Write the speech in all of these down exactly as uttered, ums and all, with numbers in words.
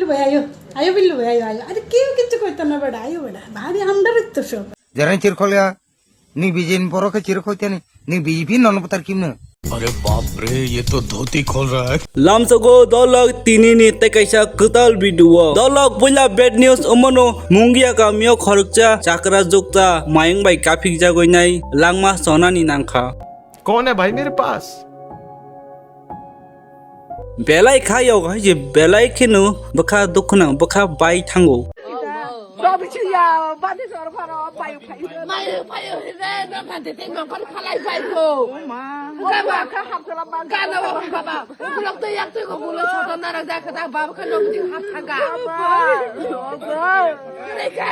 Ayo, ayo Billu bhai, ayo, ayo. Are keu kichu koito na beda, ayo beda. Bhari hamdar to sob. Jara chirkholya, ni B J P borok khe chirkhoi tani, ni B J P nono putar kimno. अरे बाप रे, ये तो धोती खोल रहा है। Lamsogo dolok tini ni tei kaisa kwtal video. Dolok puila bad news omono Mungia kamio khoroksa chakra jukta mayung bai kaphik jagoi nai langma sonani nangkha. कौन है भाई मेरे पास? Belai kha yog hai je belai kheno bwkha dukhu nang bwkha bai thango. Babu chiya, bade sor pharo, payu, payu. Mayu, payu, re, na, na, de, de, na, kon, phalai, pai, ko. Ma. Ga, ba, ka, hap, ka, ba, ga, na, ba, ba, ba. Bulok, to, yak, to, ko, bulok, soto, na, ra, ja, ka, da, ba, ka, no, di, hap, ka, ga. Ba, ba. Re, ka,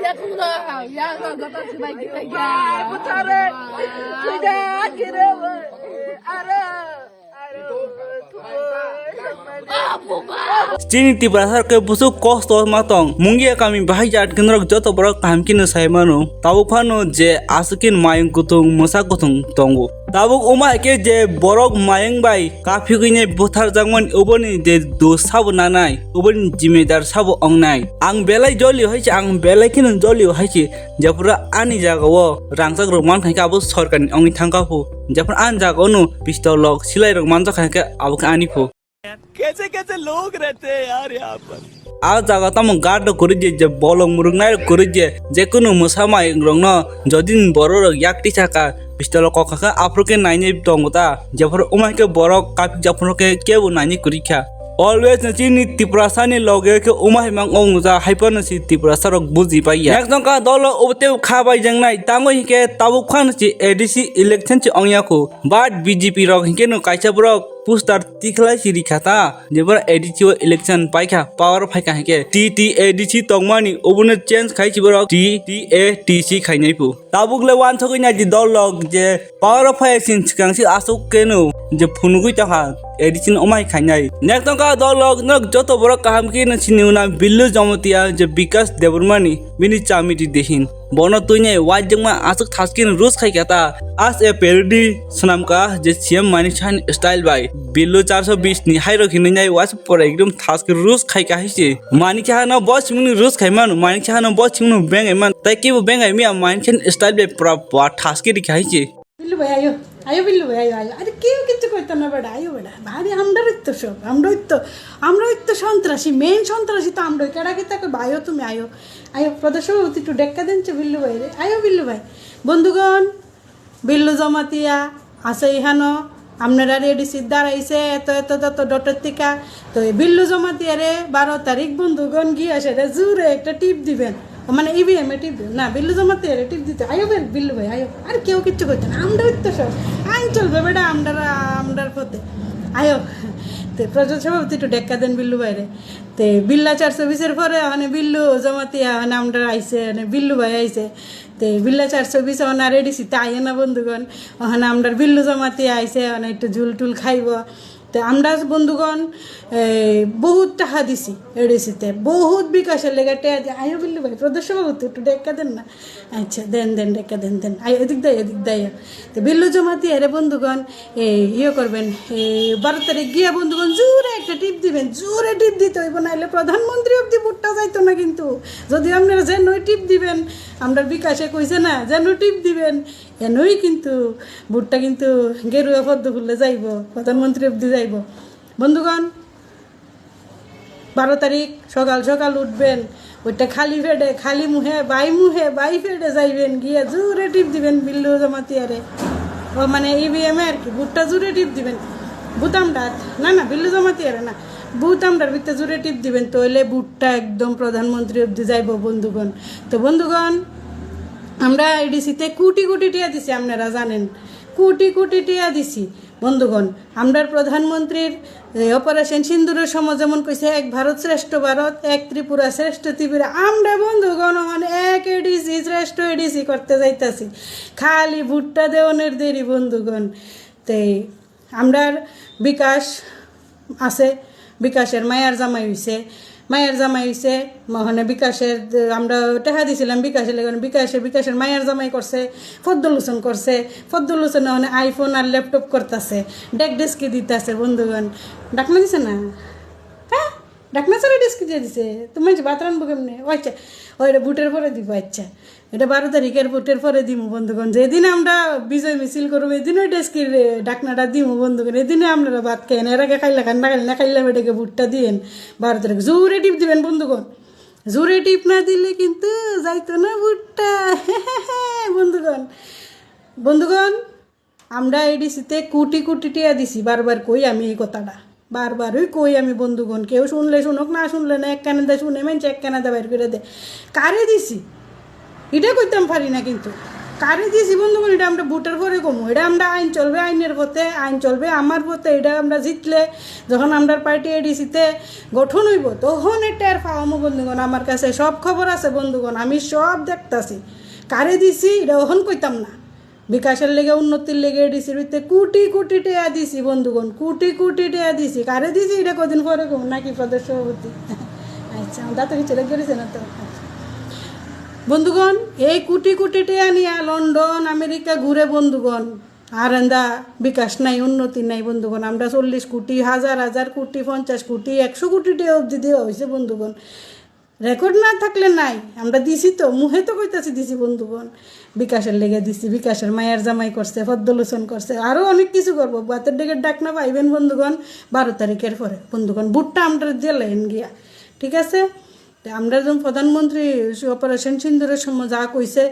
ya, tu, na, ya, ga, ga, ta, si, bai, ki, bai, ga. Ba, ba, ta, re. Ki, da, ki, re, ba. Are. Chini Tiprasa ke busuk kosto ma tong. Mungia kami bahai jat kinrok joto borok kaham kino sai mano. Tabuk phano je asukin mayung kutung, mosa kutung tongo. Tabuk uma ke je borok mayung bai kaphigwi nai buthar jangmani uboni je do sabo nanai, uboni jimedar sabo ongnai. Ang belai jolio hai se, ang belai kino jolio hai se. Jephuru ani jagao rangchak rok man khankhe abo sorkarni wngwi thangkha phu. Jephuru ani jagao no pistol rok silai rok manjak khankhe abo khe ani phu. कैसे कैसे लोग रहते हैं यार यहाँ पर। A jaga tamo guard rok kwrwi je, je bolong muruk nai rok kwrwi je, je kunu mwsa mayung rok no jodi ni borok rok yak tisa kha pistol rok kok kha khe aphuru khe nainai tongo ta. Jephuru umai khe borok kapik jephuru khe kebo nainai kwrwi kha. Always no chini Tiprasa ni loge khe uma hai mang ong ja hai phano si Tiprasa rok buji pai ya. Nek tong ka dolo obo tei kha bai jeng nai tango hinkhe tabuk phano si A D C election si ong ya khu. But B J P rok hinkhe no kaisa borok poster tikhlai si rikha ta. Jebra A D C o election pai kha power phai kha hinkhe T T A D C tongmani obo no change khai si borok T T A T C khai nai phu. Tabuk le wansogwi nai di dol rok je power o phai sin swkang si aswk khe no je phunugwi tongkha A D C no omai khainai. Nek tongkha dol rok nok joto borok kaham khe no sini una Billu Jamatia je Bikash Debbarmani bini chamiti dehin. Bono tuinai waijwkma aswk thaskin rus khai kha ta as a parody swnam ka je C M Manik Saha ni style bai Billu charso bis ni hai rok hinwi nai was pore ekdom thaske rus khai ka hai se. Manik Saha no bo simung ni rus khai mano, Manik Saha no bo simung no beng ai man. Tai kibo beng ai miya Manik Saha ni style be pura pura thaske ri khai se. Billu bhai, ayo. Ayo, Billu bhai, ayo, ayo. Are keu kichu koito na beda, ayo beda. Bhari hamdar itto sob, hamdar itto, hamdar itto sontrasi, main sontrasi to hamdar. Keda kita ko ayo tumi ayo. Ayo, Pradesh Sabhapati to dekka den che Billu bhai re. Ayo, Billu bhai. Bondhugon, Billu Jamatia, asei hano, amnera ready sit daraise, eto eto joto dotor tika, to ei Billu Jamatia re baro tarik bondhugon giya sere jure ekta tip diben. O mane E V M e tip diben. Na, Billu Jamatia re tip dite. Ayo ber, Billu bhai, ayo. Ar keu kichu koito na. Amdar itto sob. Ang cholbe beda amdar, amdar pote. Ayo. Te Pradesh Sabhapati to dekka den Billu bhai re. Te Billa charso bis er pore, hane Billu Jamatia, hane amdar aise, hane Billu bhai aise. Te Billa charso bis on A D C te ayo na bondhugon. Ohon amdar Billu Jamatia aise, ohon ekটু jhul tul khaibo. Te amdar bondhugon, eh, bohut taha disi A D C te. Bohut bikash er lega taha di. Ayo Billu bhai, Pradesh Sabhapati to dekka den na. Acha, den, den, dekka den, den. Ayo, edik da, edik da, ayo. Te Billu Jamatia re bondhugon, এই ইয়ে করবেন, এই বারো তারিখ গিয়া বন্ধুগণ জোরে একটা টিপ দিবেন, জোরে টিপ দিতে হইব, নাইলে প্রধানমন্ত্রী অব্দি ভোটটা যাইতো না কিন্তু। যদি আপনারা যে নয় টিপ দিবেন, আমরা বিকাশে কইছে না, যে নয় টিপ দিবেন, এ নয় কিন্তু ভোটটা কিন্তু গেরুয়া পদ্ম ফুলে যাইব, প্রধানমন্ত্রী অব্দি যাইব। বন্ধুগণ, বারো তারিখ সকাল সকাল উঠবেন, ওইটা খালি পেটে, খালি মুখে, বাই মুখে, বাই পেটে যাইবেন, গিয়ে জোরে টিপ দিবেন বিল্লু জমাতিয়ারে। ও মানে ইভিএম এ আর কি, ভোটটা জোরে টিপ দিবেন। বুতামটা, না, না, বিল্লু জমাতিয়ারে না, বুতামটার ভিতরে জোরে টিপ দিবেন, তাহলে ভোটটা একদম প্রধানমন্ত্রী অব্দি যাইব বন্ধুগণ। তো বন্ধুগণ, আমরা এডিসিতে কোটি কোটি টিয়া দিছি, আপনারা জানেন, কোটি কোটি টিয়া দিছি। বন্ধুগণ, আমরার প্রধানমন্ত্রীর, এ, অপারেশন সিন্দুরের সময় যেমন কইছে, "এক ভারত শ্রেষ্ঠ ভারত, এক ত্রিপুরা শ্রেষ্ঠ ত্রিপুরা", আমরা বন্ধুগণ, মানে, এক এডিসি শ্রেষ্ঠ এডিসি করতে যাইতাছি। খালি ভুট্টা দেওয়ানের দেরি, বন্ধুগণ। তে আমরার বিকাশ আছে, বিকাশের মায়ার জামাই হইছে, মায়ার জামাই হইছে, মানে বিকাশের, আমরা টেকা দিছিলাম বিকাশে, লেগে বিকাশে, বিকাশের মায়ার জামাই করছে, ফদ্দুল হোসেন করছে, ফদ্দুল হোসেন মানে আইফোন আর ল্যাপটপ করতেছে, ডেক ডেস্কি দিতেছে বন্ধুগণ, ডাকনা দিছে না? হ্যাঁ, ডাকনা ছাড়া ডেস্কি দিয়ে দিছে, তো মানুষ ভাত রানবো কেমনে? ও আচ্ছা, ও এটা ভোটের পরে দিব, আচ্ছা, এটা বারো তারিখের ভোটের পরে দিব বন্ধুগণ। যেদিন আমরা বিজয় মিছিল করবো, এদিন ওই ডেস্কির ডাকনাটা দিব বন্ধুগণ। এদিনে আপনারা ভাত খাইয়েন, এর আগে খাইলা খান না খাইলা না খাইলা বেটাকে ভোটটা দিয়েন বারো তারিখ। জোরে টিপ দিবেন বন্ধুগণ, জোরে টিপ না দিলে কিন্তু যাইতো না ভোটটা। বন্ধুগণ, বন্ধুগণ, আমরা এডিসিতে কোটি কোটি টিয়া দিছি, বারবার কই আমি এই কথাটা, বারবারই কই আমি বন্ধুগণ। কেউ শুনলে শুনুক, না শুনলে না, এক কানে দে শুনে মানছে, এক কানে দে বাইর করে দে। কারে দিছি এটা কইতাম পারি না, কিন্তু কারে দিছি বন্ধুগণ, এটা আমরা ভোটের পরে কমু। এটা আমরা আইন চলবে আইনের পথে, আইন চলবে আমার পথে। এটা আমরা জিতলে, যখন আমরা পার্টি এডিসিতে গঠন হইব, তখন এটা আর পাওয়ামো বন্ধুগণ। আমার কাছে সব খবর আছে বন্ধুগণ, আমি সব দেখতাছি। কারে দিছি এটা অখন কইতাম না। বিকাশের লেগে, উন্নতির লেগে এডিসির ভিতরে কোটি কোটি টেয়া দিছি বন্ধুগণ, কোটি কোটি টেয়া দিছি। কারে দিছি এটা কদিন পরে কম নাকি প্রদেশ সভাপতি? আচ্ছা, আমার দাঁতে কিছু লেগে গেছে না তো? আচ্ছা। বন্ধুগণ, এই কোটি কোটি টেয়া নিয়ে লন্ডন, আমেরিকা ঘুরে বন্ধুগণ। আর এন্দা বিকাশ নাই, উন্নতি নাই বন্ধুগণ। আমরা চল্লিশ কোটি, হাজার হাজার কোটি, পঞ্চাশ কোটি, একশো কোটি টেয়া অবধি দেওয়া হয়েছে বন্ধুগণ। রেকর্ড না থাকলে নাই, আমরা দিছি তো, মুহে তো কইতাছি দিছি বন্ধুগণ। বিকাশের লেগে দিছি, বিকাশের মায়ের জামাই করছে, পদ্মলোচন করছে, আরো অনেক কিছু করবো। বাতের ডেকে ডাক না পাইবেন বন্ধুগণ, বারো তারিখের পরে বন্ধুগণ, ভোটটা আমরা দিলেন গিয়া, ঠিক আছে? তে আমরা যখন প্রধানমন্ত্রী অপারেশন সিন্দুরের সময় যা কইছে,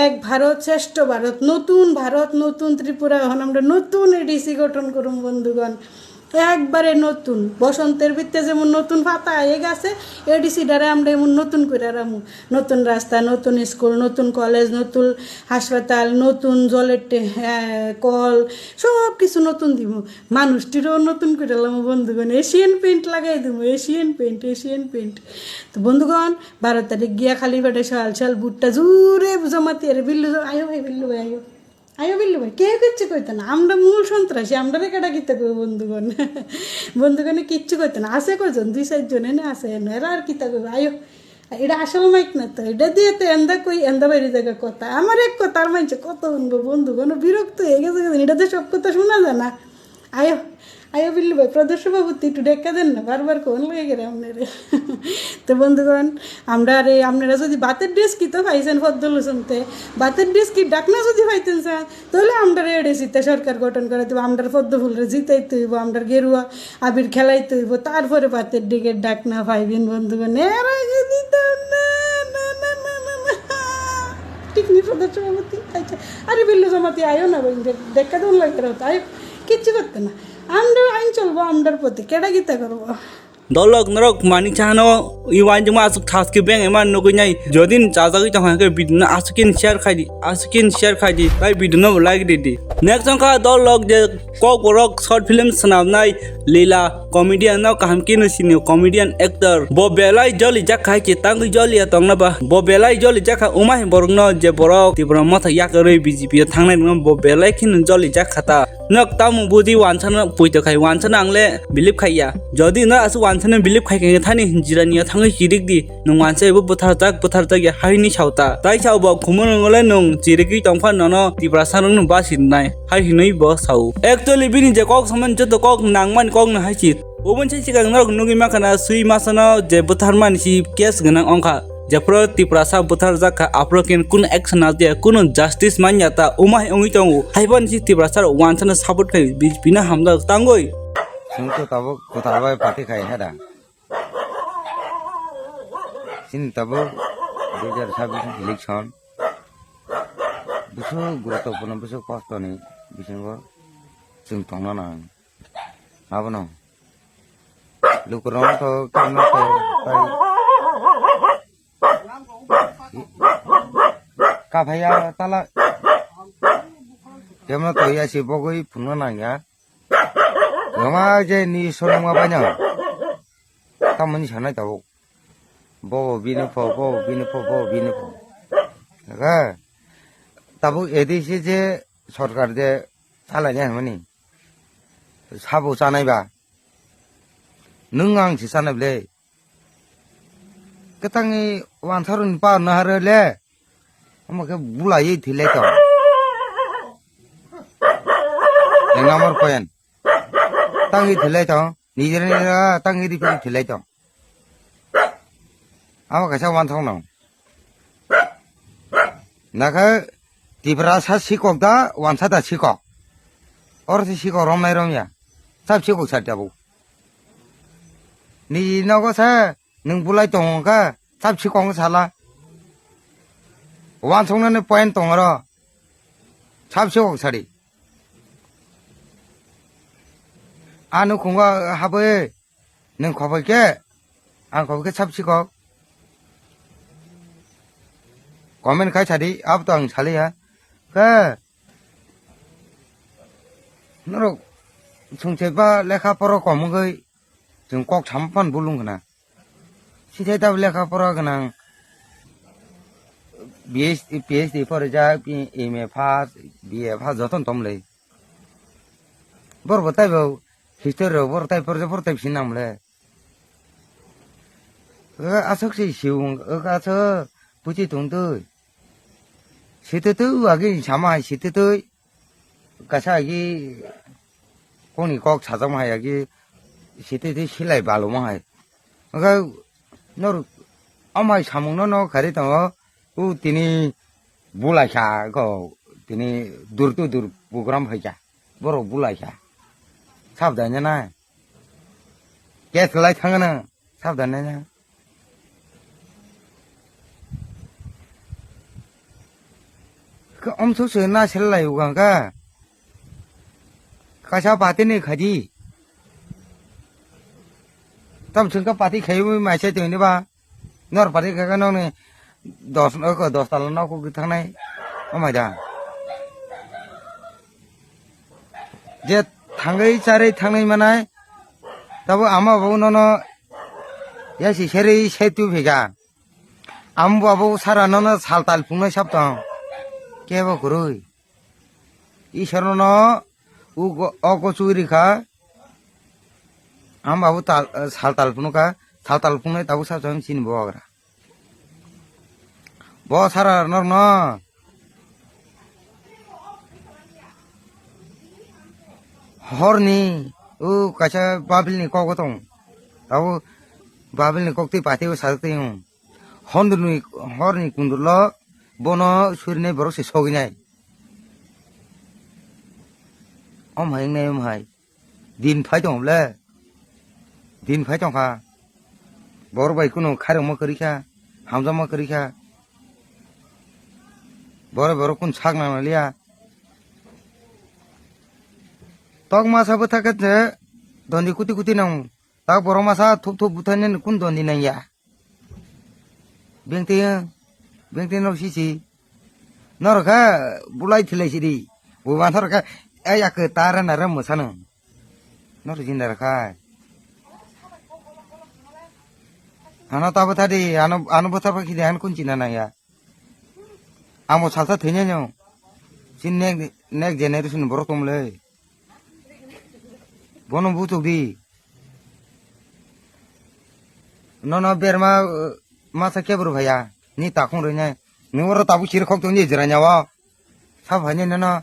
এক ভারত শ্রেষ্ঠ ভারত, নতুন ভারত, নতুন ত্রিপুরা, এখন আমরা নতুন এডিসি গঠন করুম বন্ধুগণ। একবারে নতুন, বসন্তের ভিতরে যেমন নতুন পাতা আয়ে গেছে, এডিসি ডারে আমরা এমন নতুন করে রাখমু। নতুন রাস্তা, নতুন স্কুল, নতুন কলেজ, নতুন হাসপাতাল, নতুন জলের টে-, আহ, কল, সব কিছু নতুন দিব। মানুষটিরও নতুন করে লামু বন্ধুগণ, এশিয়ান পেইন্ট লাগাই দিব, এশিয়ান পেইন্ট, এশিয়ান পেইন্ট। তো বন্ধুগণ, বারো তারিখ গিয়া খালি পেটে সকাল সকাল বুটটা জোরে জমাতে আরে বিল্লু জ-, আয়ো ভাই, বিল্লু ভাই, আয়ো। আয়ো বিল্লু ভাই, কেউ কিচ্ছু কইতো না, আমরা মূল সন্ত্রাসী, আমরা রে কেটা কিতা কইবো বন্ধুগণ? বন্ধুগণে কিচ্ছু কইতো না, আছে কয়জন, দুই চারজন এনে আছে, এনে এরা আর কিতা কইবো? আয়ো, এটা আসল মাইক না তো, এটা দিয়ে তো এন্দা কই, এন্দা বাইরে জায়গা কথা, আমার এক কথা আর মানছে কত শুনবো বন্ধুগণ, বিরক্ত হয়ে গেছে, এটা তো সব কথা শোনা যায় না। আয়ো, আয়ো বিল্লু ভাই, প্রদেশ সভাপতি একটু ডেকে দেন না, বারবার কোন লেগে গেলে আপনারে। তো বন্ধুগণ, আমরা আরে আপনারা যদি বাতের ডেস্কি তো পাইছেন পদ্মলোচনতে, বাতের ডেস্কি ডাকনা যদি পাইতেন স্যার, তাহলে আমরা এডিসিতে সরকার গঠন করে দেবো, আমরা পদ্ম ফুলরে জিতাইতে হইব, আমরা গেরুয়া আবির খেলাইতে হইব, তারপরে বাতের ডেকে ডাকনা পাইবেন বন্ধুগণ। এর আগে দিতাম না, না, না, না, না, না। ঠিক নি প্রদেশ সভাপতি? আচ্ছা, আরে বিল্লু জমাতি আয়ো না বন্ধু, দেখা দৌড় লাগে রহতো, আয়ো, কিচ্ছু করতে না। Under আইন চলবো, under প্রতি কেডা কিতা করবো? Dolok norok mani chano iwan juma asuk thaski beng eman nugui nai jodin chajagui tong hake video no asukin share khai di, asukin share khai di, tai video no like di di. Next jongkha dolok je kok borok short film swnamnai Lila comedian no kaham khe no sini comedian actor bo belai joli jak khai che tangui joli ya tong na ba bo belai joli jak kha umai borok no je borok Tipra motha yak roi B J P o thangnai no bo belai khe no joli jak kha ta. Nok tamo budi wansano puito khai wansano ang le believe khai ya. Jodi no asu wansano believe khai khai thani jirani ya thangwi chirik di. Nung wansa ibo butharjak butharjak ya hai ni sauta. Tai sao bo khumung nung le nung chirigwi tongpha nono Tiprasa nung nung basi nai. Hai hinui bo sao. Actually bini je kok saman joto kok nangman kok no hai chit. Ubun se sikang norok nugwi makhana sui masano je butharmani si case gwnang ongkha. Jephru Tiprasa butharjak kha, aphru ken kunu action na diya, kunu justice manya ta, umai ongwi tongo. Haiban si Tiprasa rok wansano support khai, B J P no hamjak tangoi. Chwng to tabuk kwtal bai party khai hada. Chini tabuk dui hajar chabbish election. Bwswk guruttopurno, bwswk kostoni bisingo chwng tongna nang. Abono. Lukurok to kemno to tai. Kaphaya tala. Kemno to ya si bogwi phunna nang ya. Gama je ni sonong ma baina. Tamoni sanai tabuk. Bobo bini pho, bobo bini pho, bobo bini pho. Ga. Tabuk A D C je sorkar je chalai ya mani. Sabo chanai ba. Nwng ang se chanai ble. Kwtangni wansarokni pa no haro le. Omo khe bulaiwi thwilai tong. Ek number point. Tangwi thwilai tong. Nijera nijera tangwi riphi thwilai tong. Abo kaisa uansukno. Nakhe Tiprasa sikok da, uansa da sikok. Oro se sikok romnai romya. Sab sikok sa tabuk. Ni nogo sa, nwng bulai tongo kha, sab sikok wng sala. Uansuknani point tongo ro. Sab sikok sadi. Ano khungo habwi, nwng khobai khe, ang khobai khe sab sikok. Comment khai sadi, abo to ang saliya. Khe, norok sungchai ba lekha poro kom wngwi, chwng kok sama phano bulung khna. Sithai tabuk lekha pora gwnang, B S, P H D porijak, M A pass, B A pass jotono tongmwlwi. Borok bo taibo history rok borok tai porjak, borok tai sinamle. Aswk se siwung, aswk puchi tongtwi. Sititwi agi sama hai sititwi. Kaisa agi koni kok sajak ma hai agi sititwi silai baluma hai. Oke, nor amai samung no no kari tongo. U tini bulai kha ko tini dur tu dur program hai kha. Borok bulai kha. Sabdanya na. Kes lai thangana. Sabdanya na. Khe omsok se na sel lai ugang kha. Kaisa party ni khaidi. Tam chwng kha party khai ui mai sai tongni ba. Nor party kha kha nokni dos, dos tala nok ugwi thangnai. Amai da. Je thangwi charwi thangnai manai. Tabo ama bo nono yasi serwi se tu phika. Ambo abo sara nono sal tal phungnai sab tong. Kebo kwrwi. Isor nono ugo, ogo churi kha. Ambo abo tal, sal tal phunu kha. Sal tal phungnai tabuk sab tong chini bo agra. Bo sara norno. Horni, o kaisa Babilni kok tong. Abo Babilni kok twi pathi o sajak twi wng. Hondrni, horni kundulo bono surinai borok se soginai. Om hai wngnai, om hai. Din phai tong ble. Din phai tong kha. Borok bai kunu khairokma kwrwi kha, hamjakma kwrwi kha. Borok, borok kunu sak nang liya. Tok masa bwthak khe je dondi kuti kuti nang. Tak borok masa thup thup buthainani kun dondi nangya. Bengtwi, bengtwi nok sisi. Norok kha bulai thilai sidi. Buba norok kha, ai, ya kwtara nara mwsano. Norok jinda rwkha. Ano ta bwtha di, ano, ano bwtha ba khidi, ano kun china nangya. Amo salsa thwinai no. Chini next, next generation borok tongmole. Bono buchuk di. Nono berma, uh, masa kebru phaiya. Ni takhung rwinai. Ni oro tabuk chiri khok tongdi jiranya o. Sab hainai nono.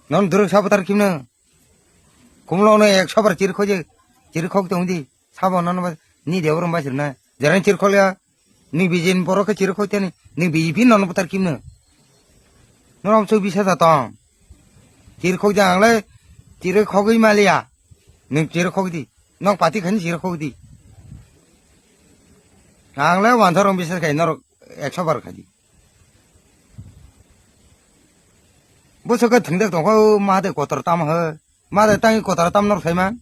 Non duruk sabutar kimno. Kumlo no ek sobar chiri khoje. Chiri khok tongdi. Sabo nono ba, ni debor ba sirna. Jiranya chiri khokya. Ni bijin borok khe chiri khok tani. Ni B J P nono butar kimno. Nono amsuk bisa da tong. Chiri khok di ang le, chiri khogwi maliya. Nwng chiri khok di. Nok pati khani chiri khok di. Ang le wansa rong bisa khai norok ekso bar khai di. Bo sokhe thwngdek tongkha o ma de kotor tam he. Ma de tang kotor tam norok sai man.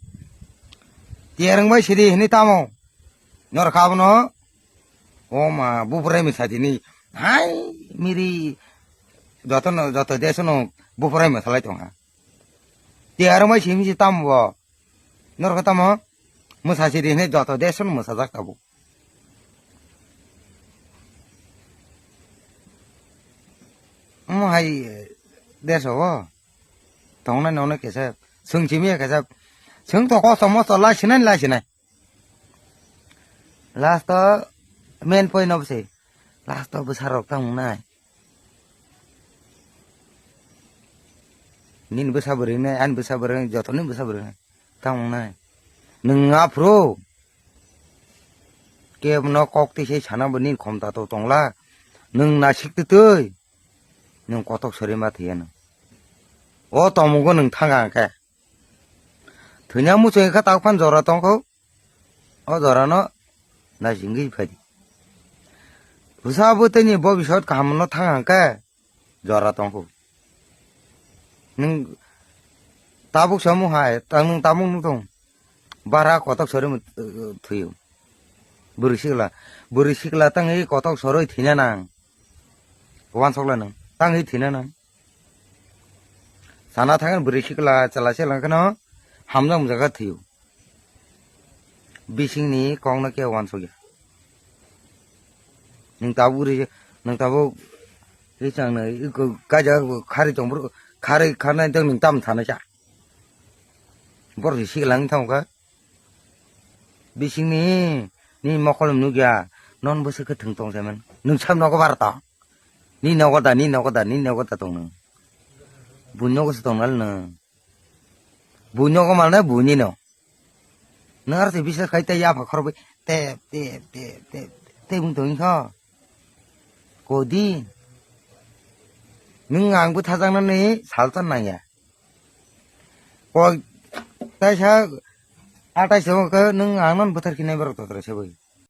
Tiyarwng bai sidi hini tamo. Norok abono. O ma, buphrai mwsadi ni. Hai, miri. Joto no, joto deso no buphrai mwsalai tongha. Te aro mai simi si tamo bo. Norok tamo. Mwsasi ri hwnwi joto deso no mwsajak tabuk. Omo hai, eh, deso o. Tongnai nongnai kesa. Swng simi ya kesa. Swng to kosto mosto lai sinai, lai sinai. Last o main point of se. Last o bwsa rok tamo nai. Nini bwsa bwrwi nai, ani bwsa bwrwi nai, joto ni bwsa bwrwi nai. Tamo nai. Nwng aphuru. kebo no kok twi se sana bo nini khomta to tongla. Nwng naisik twi twi. Nwng kotok sori ma thwiya nwng. O tomungo nwng thanga hwnkhe. Thwina muchung khe tak phan jora tongkho. O jorano naisingwi phai di. Bwsa bo tini bobisot kaham no thang hang khe jora tongkho. Nwng tabuk samung hai, tang nwng tabuk nukthung. Bara kotok sori mu-, thwiyo. Bwrwi sikla, bwrwi sikla tangwi kotok soroi thwina nang. Wansokla nwng, tangwi thwina nang. Sana thangwi bwrwi sikla chwla se lang kheno hamjak mujak khe thwiyo. Bisingni kokno khe wansokya. Nwng tabuk ri, nwng tabuk richang nai, iko kaja khari tong bwrwi, khari khanai tong nwng tam thanai cha. Borok se siklang thang kha. Bisingni, ni mokol nukya, non bwswk khe thwng tong se man. Nwng sam nogo bar tong. Ni nogo da, ni nogo da, ni nogo da tong nwng. Buini nogo se tong nal nwng. Buini nogo mal na buini no. Nwng aro se biswas khai tei yapha khorokbai tep, tep, tep, tep, tep wng tong kho. Kodi. Nwng ang bwthajaknani salsa nangya. Kok taisa atai se wngkhe nwng ang non bwthar khinai borok totra se bai.